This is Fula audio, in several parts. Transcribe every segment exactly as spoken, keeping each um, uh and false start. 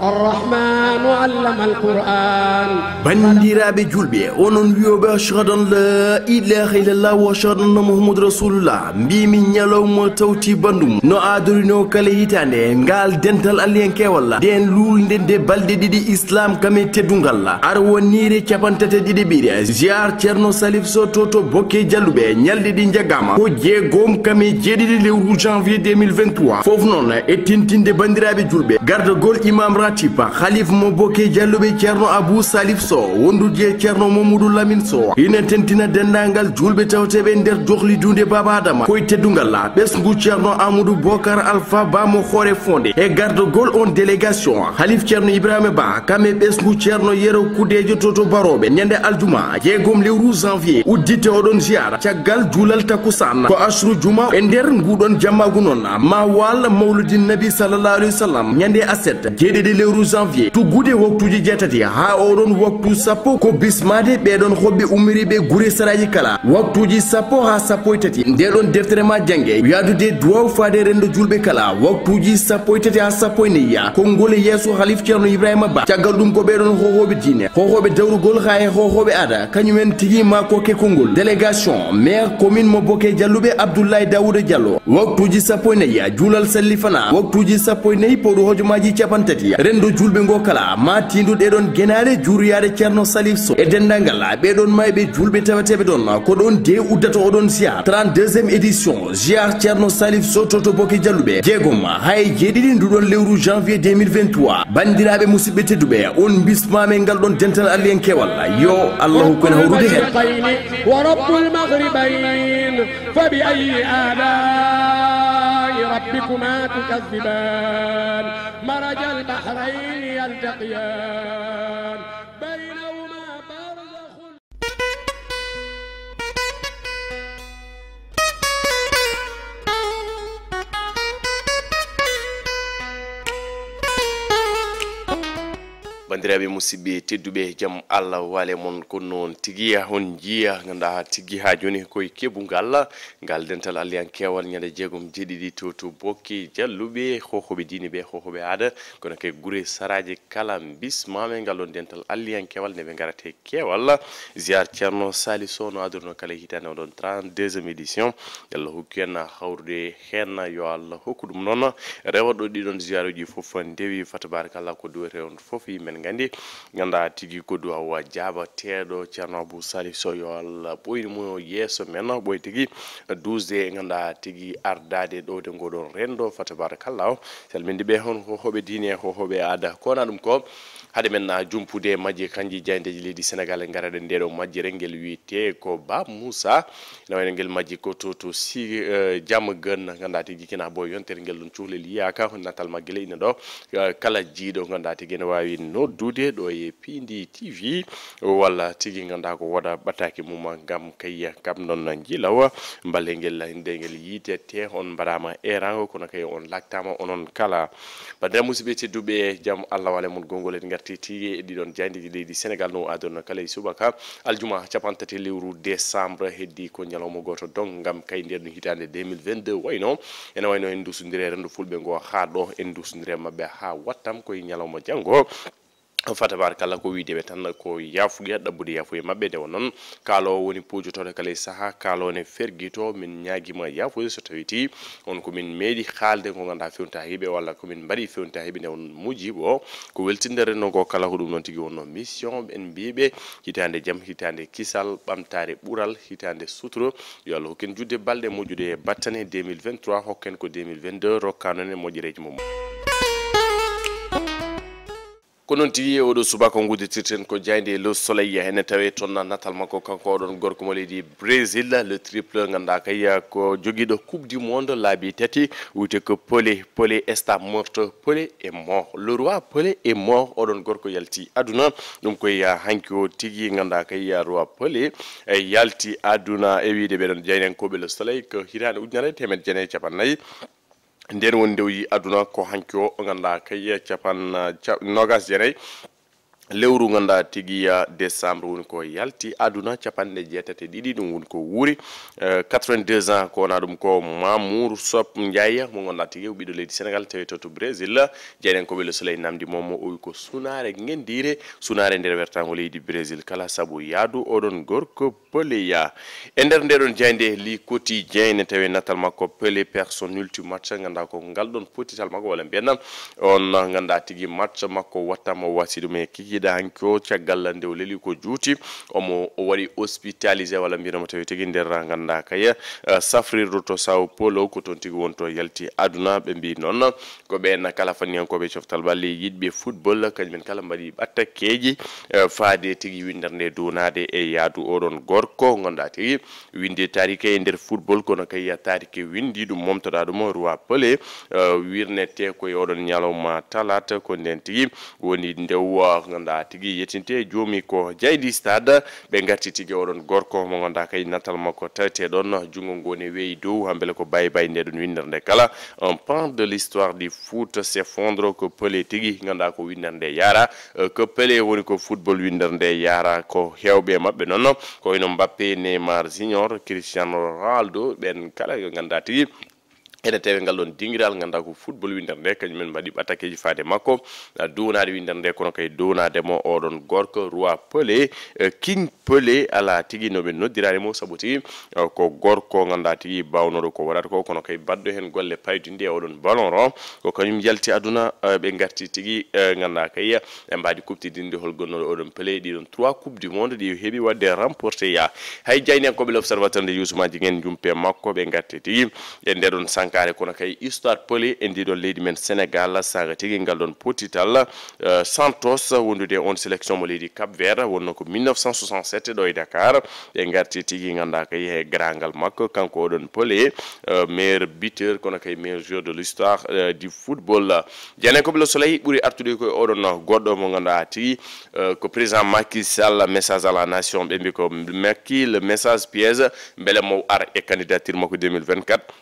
الرحمن علم القرآن. Banndiraaɓe julɓe, onon wiyooɓe ashhadu an la ilaha illallah wa ashhadu anna Muhammadu Rasulullah, mbimi ñalawma tawti bandum no aadorino kala hitaande ngal dental alliyankewal, nden luulnde nde balɗe ɗiɗi islam kam e teddungal, ar wonniire capanɗe tati e ɗiɗi ɓiire ziar Ceerno Salif Sow to to Bokke Jalluɓe, ñalɗi ɗi njaggaama ko jeegom kam e jeeɗiɗi lewru janvier deux mille vingt-trois. Fof noon e tintinde banndiraaɓe julɓe, gardagol imam ratib, halif mo Bokke Jalluɓe, Ceerno Abou Salif Sow, wondude e Ceerno Mamadou Lamine Sow, ina tentina denndaangal julɓe tawteeɓe nder dohli duunde Baaba Adama, koye teddungal, ɓesngu Ceerno Amadou Bokar Alpha Ba mo Hoore Fonde, e gardagol on délégation, halif Ceerno Ibrahima Ba, kam e ɓesngu Ceerno Yero Kudejo to to Barooɓe, ñande aljuma, jeegom lewru janvier, uddite oɗon ziara. Caggal juulal takusaan, ko asru juma e nder nguɗon jammaagu noon, ma wal Mawludin Nabi sallallahu alayhi wa sallam, ñande aset, jeeɗiɗi lewru janvier, tuggude waktuuji jeetati haa oɗon waktu sappo, ko bismaade ɓeɗon hoɓɓe ummiriiɓe gure saraaji kala, waktuuji sappo haa sappo e tati. Nde ɗon deftere ma jannge, yaadude duwaw faade renndo julɓe kala, waktuuji sappo e tati haa sappo e nayi, konngol e yeeso Halif Ceerno Ibrahima Ba. Caggal ɗum ko ɓeɗon hohooɓe diine, hohooɓe dawrugol haa e hohooɓe aada, kañumen tigi ma kokke konngol. Délégation, maire commune mo Bokke Jalluɓe Abdoulaye Daouda Diallo. Waktuuji sappo e nayi, juulal sallifana. Waktuuji sappo e nayi, pawɗo hojomaaji capanɗe tati. Renndo julɓe ngo kala, ma tiindu ɗeɗon genaale juuroyaade Ceerno Salif Sow. E denndaangal ɓeɗon mayɓe julɓe taweteeɓe ɗon, ko ɗon de uddata oɗon ziar. Trente-deuxième édition, ziar Ceerno Salif Sow to to Bokke Jalluɓe. Jeegom, hay jeeɗiɗi nduɗon lewru janvier deux mille vingt-trois. Banndiraaɓe musidɓe tedduɓe, on bismaama e ngal ɗon dental alliyankewal. Yo Allahu kon hawrude heen. ورب المغربين، فبأي آلاء ربكما تكذبان؟ مرج البحرين يلتقيان، بينهما برزخ. Banndiraaɓe musidɓe tedduɓe, jam Allah waale mon. Ko noon tigi, on njiya, nganndaa tigi haa jooni koye keɓungal ngal dental alliyankewal ñande jeegom jeeɗiɗi to to Bokke Jalluɓe, hohooɓe diine ɓe, hohooɓe aada, kono kay gure saraaji kala bismaama e ngal ɗon dental alliyankewal nde ɓe ngarate keewal. Ziar Ceerno Sali Sow no adorno kala hitaande oɗon trente-deuxième édition. Yo Allah hokku en hawrude heen, yo Allah hokku ɗum noon rewooɓe ɗiɗon ziaruuji fof ndewi fa tabarakallah ko duwete on fof men nganndi. Nganndaa tigi ko duwaw jaabateeɗo Ceerno Abou Salih Sow, yo Allah ɓoynu mo yeeso men, ɓoy tigi duusde nganndaa tigi ardaade ɗowde ngoɗon renndo fa tabarakallah. Salminde ɓe hon hohooɓe diine, hohooɓe aada. Ko wona ɗum ko, hade men, ah, jumpude majje kanji jaayndeeji leydi Senegaal, ngaraɗen ndeɗo majjere ngel wiyetee ko Ba Moussa. Ina wayno ngel majji ko to, to si, eh, Jam Gën, nganndaa tigi kina boy yontere ngel ɗum cuhlel yiyaaka, natal maggel ina ɗo. Eh, kala jiiɗo nganndaa tigi ene waawi noddude ɗo e Pindi T V, walla tigi nganndaa ko woda ɓataake mum ngam kay kam ɗon njiilawa. Mballe ngel nde ngel yiitete, on mbaɗaama erango, kono kay on laktaama onon kala. Banndiraaɓe musidɓe tedduɓe, jam Allah wale mon, gonngol en ngarti tigi e ɗiɗon jaayndeeji leydi Senegaal no adorno kala e subaka aljuma capanɗe tati lewru décembre, heddi ko ñalawma gooto dong ngam kay nder ɗum hitaande deux mille vingt-deux wayno. Ene wayno en ndusondire renndo fulɓe ngo haa ɗo, en ndusondire maɓɓe haa wattam koye ñalawma janngo. Fa tabarakallah, ko wiide ɓe tan ko yaafuya, ɗaɓɓude yaafuya maɓɓe. Nde won noon, kaaloowo woni puujotooɗo kala e sahaa, kaaloowo ne fergito, min ñaagima yaafuya so tawiti on ko min meeɗi haalde ko nganndaa fewnta hiɓe, walla ko min mbaɗi fewnta hiɓe nde on mujibo. Ko weltinde renndo ngo kala, ko ɗum noon tigi wonno mission. En mbiiɓe hitaande jam, hitaande kisal, ɓamtaare ɓural, hitaande suturo. Yo Allah hokku en juutde balɗe moƴƴude e battane deux mille vingt-trois, hokken ko deux mille vingt-deux, rokka noon en moƴƴereeji mum. Ko noon tigi, oɗo subaka ngudditirten ko jaaynde Le Soleil. Ene tawe toon natal makko, kanko oɗon gorko mo leydi Brésil, le triple, nganndaa kay ko jogiiɗo Coupe du Monde laabi tati, wiyetee ko Pelé. Pelé está morto, Pelé est mort. Le roi Pelé est mort, oɗon gorko yalti aduna. Ɗum koye hanki o tigi, nganndaa kay roi Pelé, eh, yalti aduna. E wiyde ɓeɗon jaayndiyankooɓe Le Soleil, ko hitaande ujunere e teemedde jeenayi e capanɗe nayi. Nden woni nde o yi aduna ko hanki o, o nganndaa kay capan-, ca-, noogas jeenayi. lewru ngannduɗaa tigi, ah, décembre woni ko yalti aduna, capanɗe jeetati e ɗiɗi, ɗum woni ko wuuri, eh, quatre-vingt-deux ans, ko wona ɗum ko Mamour Sop Ndiaye, mo ngannduɗaa tigi o ɓiɗɗo leydi Sénégal, tawi to, to Brésil. Jeyɗen ko Le Soleil namdi mo, mo o wi ko sunaare ngendiire, sunaare nder wertaango leydi Brésil kala, sabu yaadu oɗon gorko Pelé ya. E nder ndeɗon jaaynde, Le Quotidien ene tawi natal makko, Pelé perd son ultime match, ngannduɗaa ko ngal ɗon pottital makko, walla mbiyen on ngannduɗaa tigi match makko wattama o wasi ɗum e kikiiɗe hanki o, caggal nde o leli ko juuti, omo o waɗi hospitalisé, walla mbiyen mo tawi tigi nder ngannduɗaa kay, eh, safrirdu to Sao Paulo, ko toon tigi woni to yalti aduna. Ɓe mbi noon ko ɓeen kala fanniyankooɓe coftal ɓalli, yiɗɓe football, kañumen kala mbaɗi ɓattakeeji, eh, faade tigi winndere nde duunaade e yaadu oɗon gorko, ngannduɗaa tigi winndi taarike e nder football, kono kay taarike winndi ɗum momtoɗaa ɗum Roi Pelé, eh, wirnete ko e oɗon ñalawma talaata, ko ndeen tigi woni nde wa ngannduɗaa tigi yettinte joomi ko jaydi stade. Ɓe ngarti tigi oɗon gorko mo ngannduɗaa kay natal makko tawete ɗon, junngo ngo ne weeyi dow, hambele ko bay bay nde ɗon winndere nde kala. Un pan de l'histoire du foot s'effondre, ko Pelé tigi ngannduɗaa ko winndere nde yaara, eh, ko Pelé woni ko football winndere nde yaara, ko heewɓe maɓɓe noon, ko wayno Mbappé, Neymar Junior, Cristiano Ronaldo, ɓeen kala yo ngannduɗaa tigi ene tawi ngal ɗon dingiral, ngannduɗaa ko football winndere nde, kañumen mbaɗi ɓattakeeji faade makko, ah, duunaade winndere nde, kono kay duunaade mo oɗon gorko Roi Pelé, eh, King Pelé, alaa tigi no ɓe noddirani mo, sabu tigi, eh, ko gorko ngannduɗaa tigi baawnooɗo ko waɗata ko, kono kay baɗɗo heen golle paydinɗe e oɗon Ballon d'Or, ko kañum yalti aduna, eh, ɓe ngarti tigi, eh, ngannduɗaa kay, ɓe mbaadi kuɓtidinde hol gonnooɗo oɗon Pelé ɗiɗon trois Coupe du Monde ɗi o heɓi waɗde remporté ya. Hay jayniyankooɓe L'Observateur nde Youssou Madjiguène jumpe makko ɓe ngarti tigi e nde ɗon sankare, kono kay histoire Pelé e ndi ɗon leydi men Sénégal, saga tigi ngal ɗon pottital, eh, Santos wondude on sélection mo leydi Cap Vert, wonno ko mille neuf cent soixante-sept ɗo e Dakar. Ɓe ngarti tigi ngannduɗaa kay he garangal makko, kanko oɗon Pelé, eh, meilleur buteur, kono kay meilleur joueur de l'histoire, eh, du football. Jeyɗen ko Le Soleil ɓuri artude ko oɗon goɗɗo mo ngannduɗaa tigi, eh, ko président Macky Sall, message à la nation. Ɓe mbi ko Macky, le message piège, mbele mo ar e candidature makko deux mille vingt-quatre.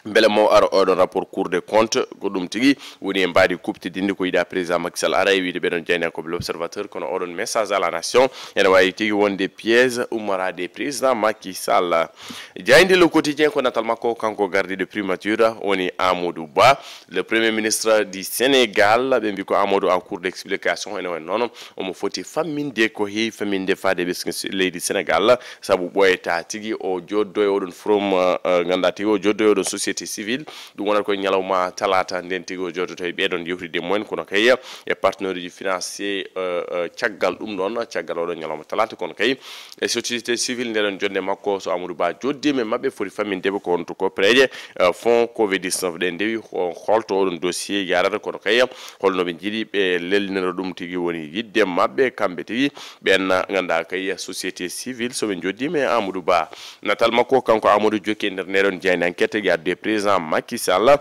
Mbele mo ar oɗon rapport Cour des comptes, ko ɗum tigi woni e mbaadi kuɓtidinde ko yiɗaa président Macky Sall ara, e wiyde ɓeɗon jeyniyankooɓe L'Observateur, kono oɗon message à la nation ene waawi tigi wonde piège ummorade e président Macky Sall. Jaaynde Le Quotidien ko natal makko, kanko gardé de primature woni Amadou Ba, le premier ministre du Sénégal. Ɓe mbi ko Amadou en cours d'explication, ene wayno noon omo foti famminde ko heewi famminde faade ɓesngu leydi Sénégal, sabu ɓooyata tigi o jooɗdo e oɗon forum, eh, eh, ngannduɗaa tigi o jooɗdo e oɗon société civile. Ɗum wonata ko ñalawma talaata nden tigi o jooɗoto e ɓeɗon yewtidde e mumen, kono kay e partenaire uji financier, eh, eh, caggal ɗum ɗon, caggal oɗon ñalawma talaata, kono kay e société civile nde ɗon jonde makko, so Amadou Ba jooɗdiima e maɓɓe, foti famminde ɓe ko honto ko pereeje, eh, fonds covid dix-neuf ɗe ndewi, ho-, holto oɗon dossier yarata, kono kay holno ɓe njiɗi ɓe lelnira ɗum tigi woni yiɗde maɓɓe, kamɓe tigi ɓen ngannduɗaa kay société civile, so ɓe jooɗdiima e Amadou Ba. Natal makko kanko Amadou jokki e nder nde ɗon jaaynde enquête, e addude président Macky Sall,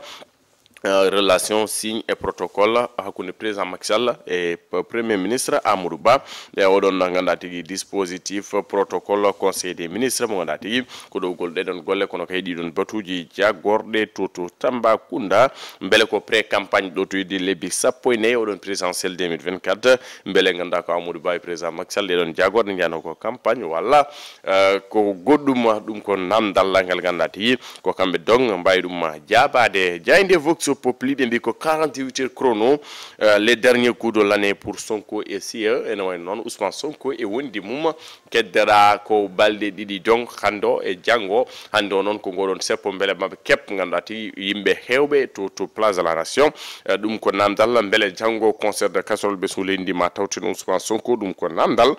eh, relation signe et protocole hakkunde président Macky Sall e p-, premier ministre Amadou Ba. E oɗon ngannduɗaa tigi dispositif protocole conseil des ministres mo ngannduɗaa tigi ko ɗowgol ɗeɗon golle, kono kay ɗiɗon batuuji jaggorɗe to, to Tambacounda. Mbele ko pré-campagne ɗo to yiɗi lebbi sappo e nayi oɗon présidentiel deux mille vingt-quatre, mbele ngannduɗaa ko Amadou Ba e président Macky Sall ɗeɗon jaggorɗe njano ko campagne walla, eh, ko goɗɗum, ɗum ko namdal ngal ngannduɗaa tigi ko kamɓe dong mbawi ɗum ma jaabaade. Jaaynde Vox Populi ɓe mbi ko quarante-huit heures chrono, euh, les derniers coups de l'année pour Sonko et C E. Ene wayno noon Ousmane Sonko e wondi mum keddora ko balɗe ɗiɗi dong, hannde e janngo. Hannde o noon ko ngoɗon seppo mbele maɓe keɓ ngannduɗaa tigi yimɓe heewɓe to, to Place de la Nation. Euh, ɗum ko namdal mbele janngo concert de casserole ɓesngu leydi ndi ma tawtin Ousmane Sonko, ɗum ko namdal.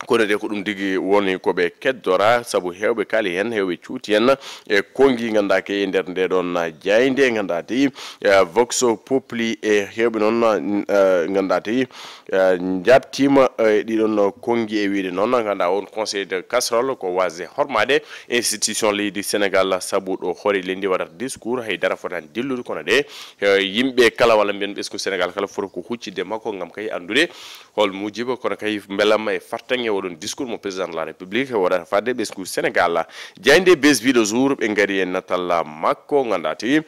Kono de ko ɗum tigi woni ko ɓe keddora, sabu heewɓe kaali heen, heewɓe cuuti heen e konngi ngannduɗaa kay e nder nde ɗon jaaynde ngannduɗaa tigi, eh, Vox Populi e heewɓe noon, eh, ngannduɗaa tigi, eh, njaɓtiima, eh, ɗiɗon konngi e wiyde noon ngannduɗaa on conseil de casserole ko waasde hormaade institution leydi Sénégal, sabu ɗo hoore leydi waɗata discours, hay dara fotaani dillude, kono de, eh, yimɓe kala walla mbiyen ɓesngu Sénégal kala foti ko huccitde makko ngam kay anndude hol muujiba, kono kay mbelamma e fartaŋŋe oɗon discours mo président de la République waɗata fadde ɓesngu Sénégal. Jaaynde Buzz Bi Le Jour ɓe ngari e natal makko ngannduɗaa tigi,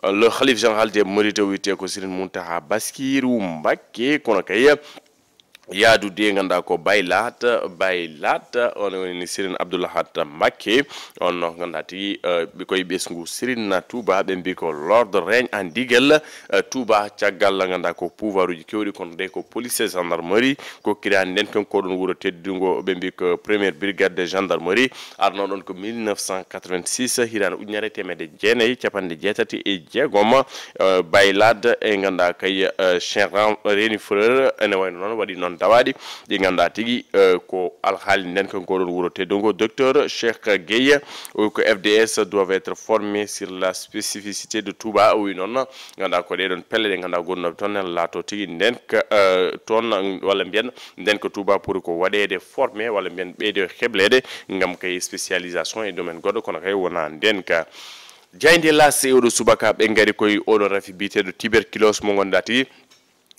le khalife général des mourides wiyetee ko Serigne Mountakha Bassirou Mbacké, kono kay yaadude, ngannduɗaa ko Baylaat, Baylaat, on woni Serigne Abdoulahat Mbacké, on no ngannduɗaa tigi, eh, ɓe koye ɓesngu Serigne Touba, ɓe mbi ko l'ordre règne en ndigal, eh, Touba, caggal ngannduɗaa ko pouvoir uji kewɗi, kono de ko police et gendarmerie, ko kirani nden kon ko ɗon wuro teddungo, ɓe mbi ko première brigade de gendarmerie, arno ɗon ko mille neuf cent quatre-vingt-six, hitaande ujunere e teemedde jeenayi e capanɗe jeetati e jeegom, eh, Baylaat e ngannduɗaa kay, eh, Cheikh Ram-, Reni Fleur, ene wayno noon waɗi noon dawaaɗi, ɗi ngannduɗaa tigi, eh, ko alhaali nden ko ngoɗon wuro teddungo. Docteur Cheikh Gueye, o wi ko F D S doivent être formés sur la spécificité de Touba. O wi noon, ngannduɗaa ko ɗee ɗoon pelle ɗe ngannduɗaa gonnooɓe toon ne laato tigi nden ka, eh, toon, walla mbiyen nden ko Touba pour ko waɗeede formé, walla mbiyen ɓeydo hebleede ngam kay spécialisation e domaine goɗɗo, kono kay wonaa nden ka. Jaaynde L'As e oɗo subaka ɓe ngari koye oɗon rafi biyeteeɗo tuberculose mo ngannduɗaa tigi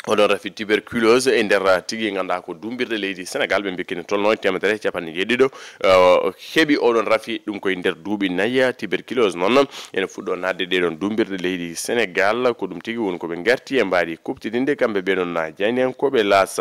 oɗon rafi tuberculose e nder tigi ngannduɗaa ko dumbirɗe leydi Sénégal, ɓe mbi kene tolno e teemedere e capanɗe jeeɗiɗo, eh, heɓi oɗon rafi, ɗum koye nder duuɓi nayi. Tuberculose noon ene fuɗɗo naatde ɗee ɗoon dumbirɗe leydi Sénégal, ko ɗum tigi woni ko ɓe ngarti e mbaadi kuɓtidinde kamɓe ɓee ɗoon na jaayndiyankooɓe L'As.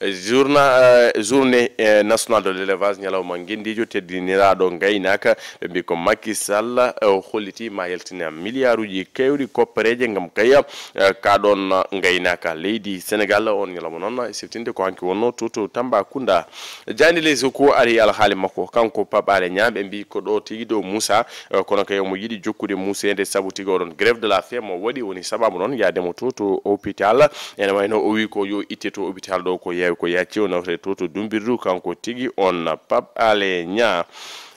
Journa-, eh, journée, eh, nationale de l'élevage, ñalawma ngenndiijo teddiniraaɗo ngaynaaka, ɓe mbi ko Macky Sall, eh, o holliti ma yaltina miliyaaruuji keewɗi koppereeje ngam kay, eh, ka ɗoon ngaynaaka leydi Sénégal. On ñalawma noon e siftinde ko hanki wonno to, to Tambacounda. Jaaynde Les Échos ari alhaali makko, kanko Pape Alé Niang, ɓe mbi ko ɗo tigi dow Moussa, eh, kono kay omo yiɗi jokkude muuseede sabu tigi oɗon grève de la faim mo waɗi woni sababu noon yaade mo to, to hôpital. Ene wayno o wi ko yo itte to hôpital ɗo ko yawi ko yacci, o nawre to, to dumbirdu, kanko tigi on Pape Alé Niang.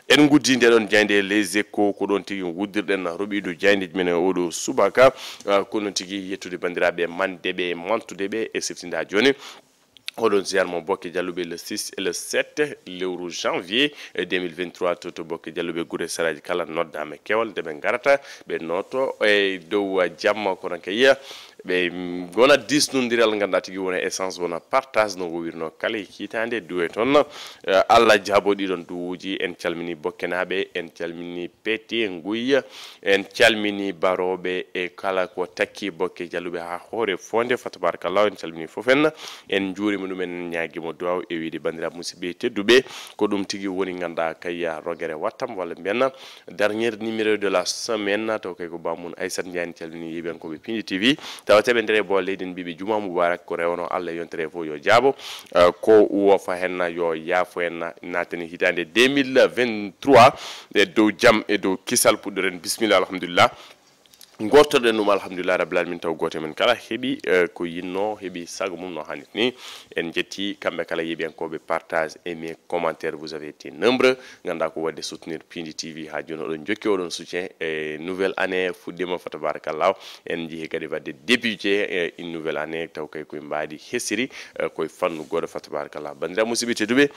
En nguddi nde ɗon jaaynde Les Échos, ko ɗon tigi nguddirɗen roɓiidu jaayndeeji men e oɗo subaka. Ah, ko noon tigi yettude banndiraaɓe mandeɓe, mantudeɓe e siftinda jooni. Oɗon ziar mo Bokke Jalluɓe le six et le sept lewru janvier, eh, deux mille vingt-trois, to, to Bokke Jalluɓe gure saraaji kala noddaama e kewal nde ɓe ngarata, ɓe nooto e dow, ah, jamma, kono kay ɓe, mm, wona diisnondiral, ngannduɗaa tigi wona essence, wona partage no wowirno kala e kiitaande duwe toon. Eh, Allah jaabo ɗiɗon duwuuji. En calmini Bokkenaaɓe, en calmini Pete Nguy, en calmini Barooɓe e kala ko takki Bokke Jalluɓe haa hoore foonde. Fa tabarakallah, en calmini fof en, en njuurima ɗum, en ñaagimo duwaaw e wiide banndiraaɓe musidɓe tedduɓe, ko ɗum tigi woni ngannduɗaa kay rogere wattam walla mbiyen dernier numéro de la semaine, taw kay ko Bammun Aissata Ndiaye, en calmini yeeɓiyankooɓe Piindi T V, tawa teɓe nder e bool leydi en mbiɓe juma mubarak, ko rewno Allah yontere fof yo jaabo, eh, ko woofa hen yo yaafo hen, naatani hitaande deux mille vingt-trois e dow jam e dow kisal puɗɗoren. Bismillah, alhamdulillah. Ngortoɗen ɗum, alhamdulillah rabbil alamin, taw gooto e men kala heɓi, eh, ko yinno, heɓi sago mum no hannit ni. En jetti kamɓe kala yeeɓiyankooɓe partage, aimé, commentaire, vous avez été nombreux. Ngannduɗaa ko waɗde soutenir Piindi T V haa jooni, oɗon jokki oɗon soutien. E nouvelle année fuɗɗiima, fa tabarakallah. En njii kadi waɗde débuté, eh, une nouvelle année, taw kay koye mbaadi hesiri, eh, koye fannu goɗɗo, fa tabarakallah. Banndiraaɓe musidɓe tedduɓe,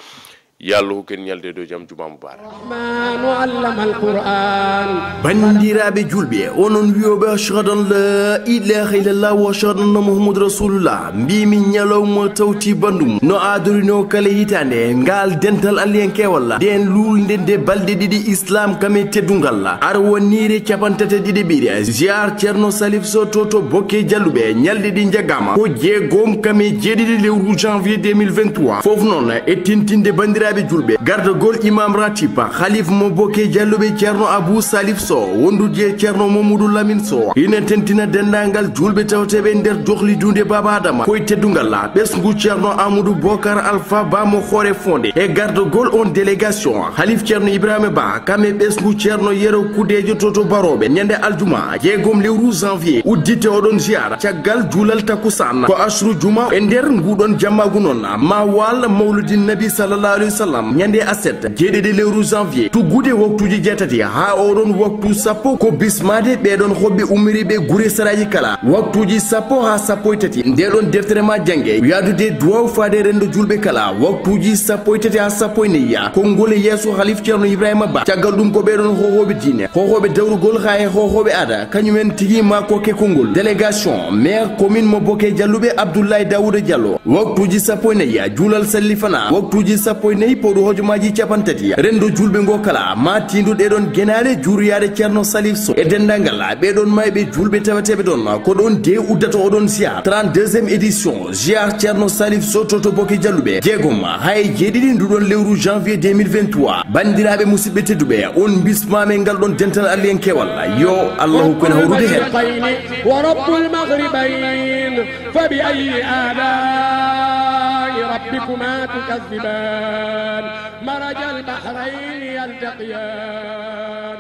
yo Allah hokku en ñalde dow jam, juma mubarak. الرحمن علم القرآن. Banndiraaɓe julɓe, onon wi'ooɓe ashhadu an la ilaha illallah wa ashhadu anna Muhammadu Rasulullah, mbimi ñalawma tawti bandum no aadorino kala hitaande ngal dental Aliyankewal, nden luulnde nde balɗe ɗiɗi Islam kam e teddungal, arwaniire capanɗe tati e ɗiɗi ɓiire, ziar Ceerno Salif Sow to, to Bokke Jalluɓe, ñalɗi ɗi njaggaama ko jeegom kam e jeeɗiɗi lewru janvier deux mille vingt-trois. Fof noon e tintinde banndiraaɓe julɓe, gardagol Imam Ratib, Khalif mo Bokke Jalluɓe, Ceerno Abou Salif Sow, wondude e Ceerno Mamadou Lamine Sow, ina tentina denndaangal julɓe tawteeɓe nder dohli duunde Baaba Adama, koye teddungal ɓesngu Ceerno Amadou Bokar Alpha Ba mo hoore foonde, e gardagol on délégation, Khalif Ceerno Ibrahima Ba, kam e ɓesngu Ceerno Yero Kudejo to, to Barooɓe, ñande aljuma, jeegom lewru janvier, uddite oɗon ziara. Caggal juulal takusaan, ko asru juma e nder nguɗon jammaagu noon, ma waal Mawludin Nabi sallallahu alayhi wa sallam, ñande aset, jeeɗiɗi lewru janvier, tuggude waktuuji jeetati haa oɗon waktu sappo, ko bismaade ɓeɗon hoɓɓe ummiriiɓe gure saraaji kala, waktuuji sappo haa sappo e tati. Nde ɗon deftere ma jannge, yaadude duwaw faade renndo julɓe kala, waktuuji sappo e tati haa sappo e nayi, konngol e yeeso Khalif Ceerno Ibrahima Ba. Caggal ɗum ko ɓeɗon hohooɓe diine, hohooɓe dawrugol haa e hohooɓe aada, kañumen tigi ma kokke konngol. Délégation, maire commune mo Bokke Jalluɓe Abdoulaye Daouda Diallo, waktuuji sappo e nayi, juulal sallifana, waktuuji sappo e nayi Pawɗo hojomaaji capantati. Renndo juulɓe ngo kala, ma tiindo ɗee ɗoon genaale juuroyaade Ceerno Salif Sow e denndaangal ɓee ɗoon maayɓe juulɓe taweteeɓe ɗoon. Ko ɗoon de uddata oo ɗoon ziyaar, trente-deuxième édition ziyaar Ceerno Salif Sow to, to Boki Jalluɓe, jeegom haa e jeeɗiɗi ndu ɗoon lewru janvier deux mille vingt-trois. Banndiraaɓe musidɓe tedduɓe, on mbismaama e ngal ɗoon dental Aliyankewal. Yo Allahu kon hawrude heen. ورب المغربين فبأي آلاء ربكما تكذبان مرج البحرين يلتقيان